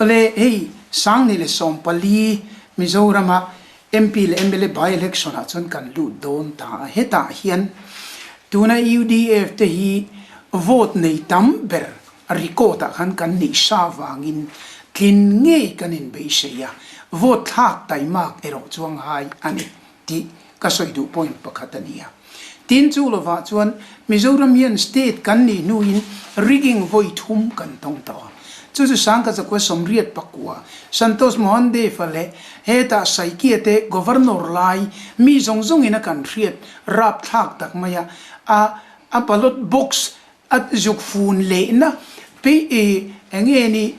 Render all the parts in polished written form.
Awle, hei 2014 Mizorama MP leh mla by-election ah chuan kan lut dawn ta a, hetah hian tuna UDF te hi vote nei tam ber record ah khan kan neih sa vangin tlin ngei kan inbeisei a, vote thlak taimak erawh chu a ngai a ni. tih ka sawi duh point pakhat a ni a. Tin chu lovah chuan Mizoram hian state kan nih hnuin rigging vawi thum kan tawng tawh a. Chu chu Sangka Zakua 89 Santosh Mohan Dev-a leh hetah Saikia te Governor lai mi zawng zawngin a kan hriat rapthlak tak mai a, a a ballot box a zuk fun lehna pei enge ni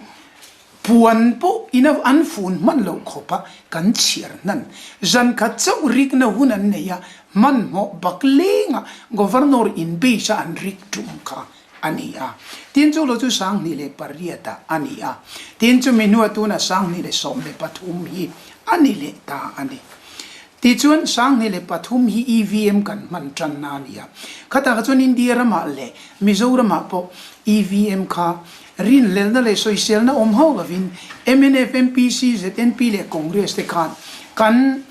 Puan pawh ina an fun hman loh khawp a, kan chhiar hnan. Zan khat chauh rikna hun an nei a, hmanhmawh bak lenga Governor in base a an rik tum kha a ni a. Tin chu lo chu 2008 ah a ni a. Tin chumi hnua tuna 2013 hi a ni leh ta a ni. Tichuan 2003 hi EVM kan hman tanna a ni a. Khatah kha chuan India ramah leh Mizoramah pawh EVM kha Rinhlelhna leh sawiselna awm hauh lovin mnf, MPC, ZNP leh Congress te khan kan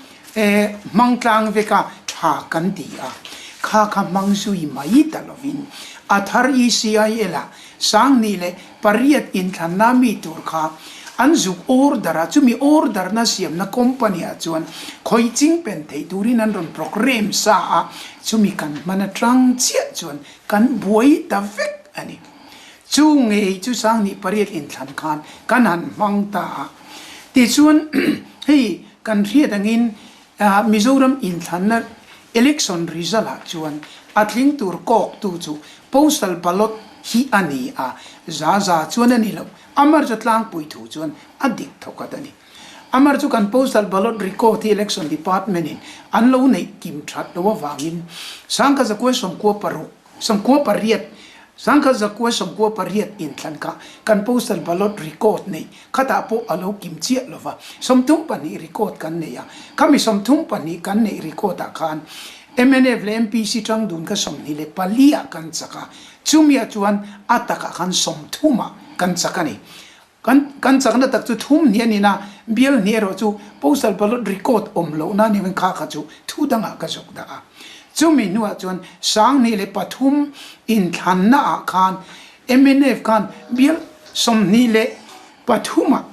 hmang tlang vek a, tha kan ti a. Kha kha hmang zui mai ta lovin a thar ECIL ah 2008 inthlanna mi tur kha an zuk order a, chumi order na siamna company ah chuan khawih ching pen theih turin an rawn programme sa a, chumi kan hman atang chiah chuan kan buai ta vek a ni. Chu ngei chu 2008 inthlan khan kan han hmang ta a. Tichuan hei kan hriat angin Mizoram inthlanna election result ah chuan a tling tur kawktu chu postal ballot hi a ni a, za za chuan a ni lo. Amar chu tlangpui thu chuan a dik thawkhat a ni. Amar chu kan postal ballot record hi election department in an lo neih kim that lo avangin 1996 98, 1998 inthlan kha kan postal ballot record neih khatah pawh a lo kim chiah lo va, 32 record kan nei a, khami 32 kan neih record ah khan mnf leh MPC tang dun kha 24 ah kan chak a, chumiah chuan a takah khan 30 ah kan chak a ni. Kan kan chakna tak chu thum hnih a ni na, bial hnih erawh chu postal ballot record awm lohna ni vin kha kha chu thu dangah ka zawk dah a. Chumi hnuah chuan 2003 inthlanna ah khan mnf khan bial 23 ah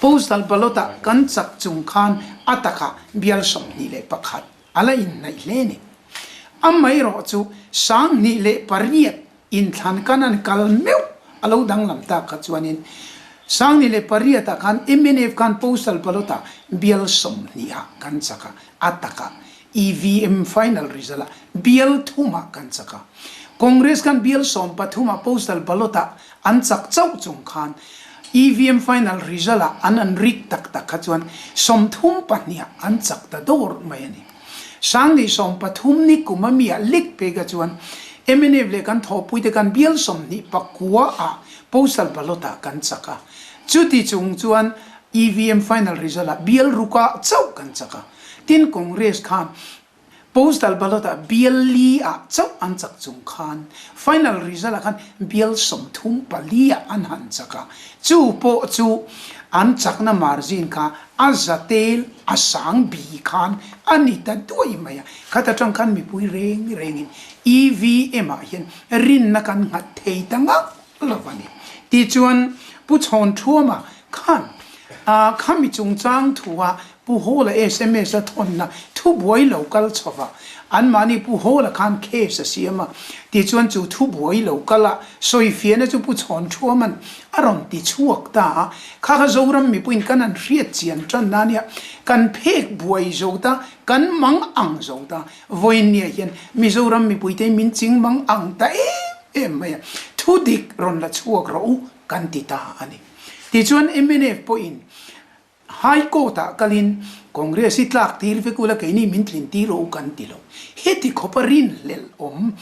postal ballot ah kan chak chung khan a takah bial 21 a la inhnaih hle a ni. Amaherawh chu 2008 Inthlan kan an kal meuh a lo danglam tak kha chuanin 2008 ah khan mnf khan postal ballot ah bial 20 ah kan chak a, a takah EVM final result ah bial thum ah kan chak a. Congress khan bial 13 ah postal ballot ah an chak chauh chung khan EVM final result ah an an rik tak tak kha chuan 32 ah an chak ta dawr mai a ni. 2030 ni kum a mi ah lek pek a chuan mnf leh kan thawhpui te kan bial 29 ah postal ballot ah kan chak a, chuti chung chuan EVM final result ah bial ruk ah chauh kan chak a, tin Congress khan postal ballot ah bial li ah chauh an chak chung khan final result ah khan bial 34 ah an han chak a, chu pawh chu an chakna margin kha A zatel a sang bi khan a ni ta duai mai a, khat atang khan mipui reng rengin EVM ah hian rinna kan nghat thei ta ngak lo a ni. Tichuan Pu Chhawn Thuama khan khami chungchang thua Pu Hawla sms a thawnna thubuai lo kal chho va, anmahni Pu Hawla khan case a siam a, tichuan chu thubuai lo kal a sawifiahna chu Pu Chhawn Thuama'n a rawn ti chhuak ta a, kha kha Zoram mipuiin kan han hriat chian tan na nia, kan phek buai zo ta, kan mang ang zo ta, vawiin nia hian Mizoram mipuite min ching mang ang ta em em mai a, thu dik rawn la chhuak rawh u kan ti ta a ni. Tichuan mnf pawhin High Court ah kalin Congress hi tlak tir vek ula keini min tlin tir rawh u kan ti lo. Heti khawpa rinhlelh awm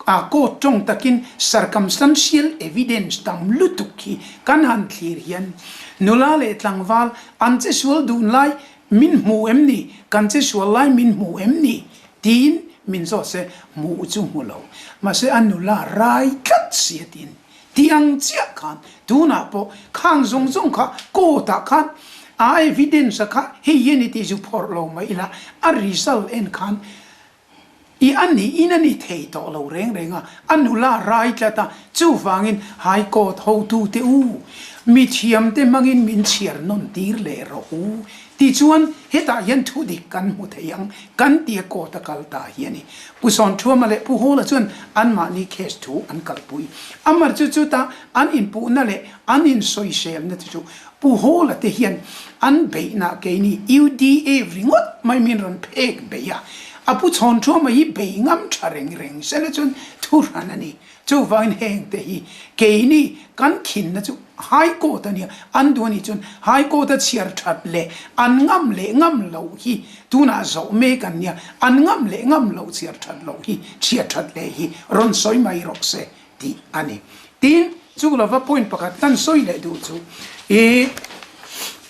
a court tawng takin circumstantial evidence tam lutuk hi kan han thlir hian nula leh tlangval an che sual dun lai min hmu em ni, kan che sual lai min hmu em ni tiin min zawt se hmuh chu hmu lo. Mahse a nula rai tlat si a tiin. Tih ang chiah khan tunah pawh khang zawng zawng kha court ah khan a evidence a kha hei hi a ni tih zu phawrh lo mai ila a result en khan i a nih in a ni thei tawh lo reng reng a, a nula rai tlat a, chuvangin High Court hotute u, mithiam te hmangin min chhiar nawn tir leh rawh u tichuan hetah hian thu dik kan hmu thei ang kan tia court a kal ta hi a ni. Pu Sawnthuama leh Pu Hawla chuan anmahni case thu an kalpui. Amar chu chuta an inpuhna leh an insawiselna te chu Pu Hawla te hian an beihna keini UDA ringawt mai min rawn phek bei a, a Pu Chhawnthuama hi bei ngam tha reng reng sela chuan thu hran a ni. Chuvangin heng te hi keini kan khinna chu High Court a nia, an duh a nih chuan High Court a chhiar that leh an ngam leh ngam loh hi tunah zawh mek an nia, an ngam leh ngam loh chhiar that loh hi chhiar that leh hi rawn sawi mai rawh se tih a ni. Tin, chu lova point pakhat kan sawi leh duh chu i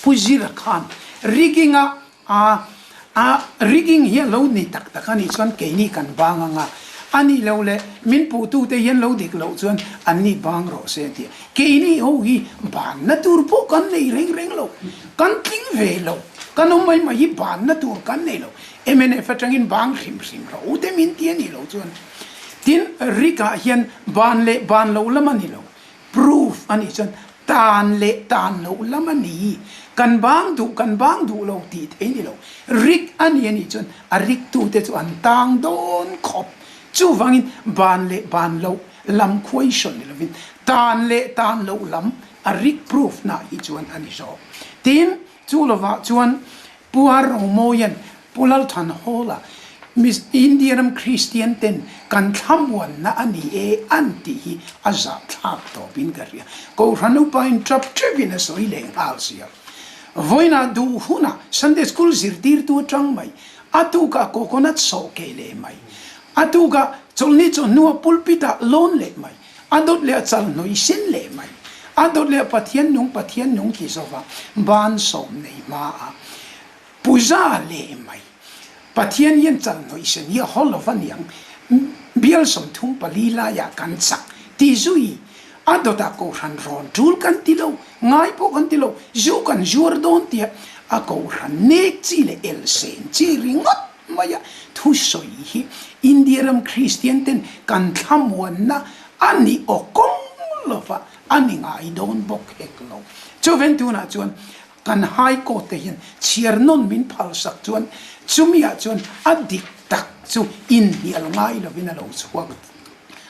Pu Zira khan rigging a A, a rigging hi a lo ni tak tak a nih chuan keini kan bang ang a, a nih loh leh min puhtute hian lo dik loh chuan an ni bang rawh se a ti a. Keini ho hi banna tur pawh kan nei reng reng lo, kan tling ve lo, kan awm mai mai hi banna tur kan nei lo. Mnf atangin bang hrim hrim rawh u te min ti a nih loh chuan. Tin, rig ah hian ban leh ban loh lam a ni lo, Proof a nih chuan tan leh tan loh lam a ni. Kan bang duh, kan bang duh lo tih thei ni lo. Rik a ni a nih chuan a riktute chu an tang dawn khawp. Chuvangin ban leh ban loh lam question ni lovin tan leh tan loh lam a rik proof na hi chuan a ni zawk. Tin, chu lovah chuan Pu Ar Romawian Pu Lalthanhawla, Miss India ram Kristian ten kan thlamuanna a ni e an tih hi a zahthlak tawpin ka hria. Kohhran upain tap teuhin a sawi leh nghal sia. Vawiinah duh hunah Sunday School zirtirtu atang mai, a tukah coconut sawh keh leh mai, a tukah chawlhni chawhnuah pulpit-ah lawn leh mai, A dawt leh a chal hnawih sen leh mai. A dawt leh a Pathian nung Pathian nung ti zova ban sawm nei hma a puja leh mai. Pathian hian chal hnawih sen hi a haw lova niang bial 34 laiah kan chak ti zui. A dawtah kohhran rawn tul kan ti lo, ngai pawh kan ti lo, zu kan zuar dawn tia a kohhran nek chi leh elsen chi ringawt maia thusawi hi India ram Kristian ten kan thlamuanna a ni aw kawng lova a ni ngai dawn bawk hek lo. Chuven tunah chuan kan High Court te hian chhiar nawn min phalsak chuan chumiah chuan a dik tak chu inhnial ngai lovin a lo chhuak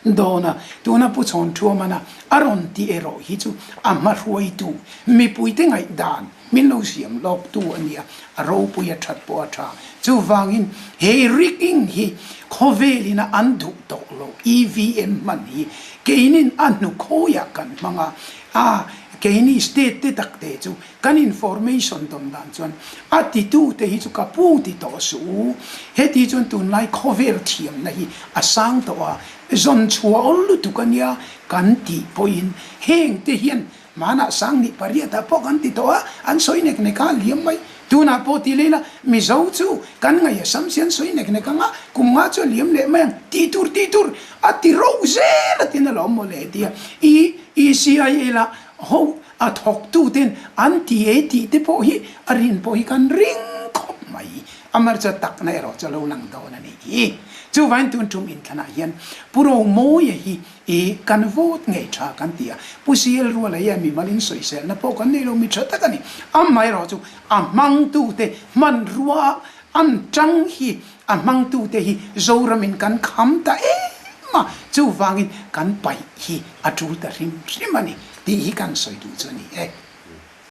dawn a. Tuna Pu Chhawnthuamana a rawn ti erawh hi chu a hmahruaitu mipuite ngaihdan Min lo siam lawktu a nia, a ropui a that pawh a tha. Chuvangin he rigging hi khawvelin a an duh tawh lo, EVM hman hi keinin a hnukhawiah kan hmang a, a keini state te tak te chu kan information dawn dan chuan a titu te hi chu ka pu ti tawh suh u. Heti chuan tunlai khawvel thiamna hi a sang tawh a, zawn chhuah awl lutuk a nia kan tih pawhin heng te hian Hmanah 1800 ah pawh kan ti tawh a, an sawi nek nek a, liam mai. Tunah pawh ti leh ila, Mizo chu kan ngaih a sam si an sawi nek nek ang a, kum nga chu a liam leh mai ang, tih tur tih tur a ti roh zel a tin alawm maw le tia i ECIA la ho a thawk tu ten an ti e tih te pawh hi a rin pawh hi kan ring khawp mai. Amarcha takna erawh chu a lo lang dawn a nih hi. Chuvangin tun tum inthlanah hian Pu Romawia hi I kan vote ngei tha kan ti a, Pu CL Ruala hian mimal in sawiselna pawh kan nei lo, mi tha tak a ni. Amaherawhchu a hmangtute hmanrua an tang hi a hmangtute hi Zoramin kan kham ta em a, chuvangin kan paih hi a tul ta hrim hrim a ni tih hi kan sawi duh chu a ni e.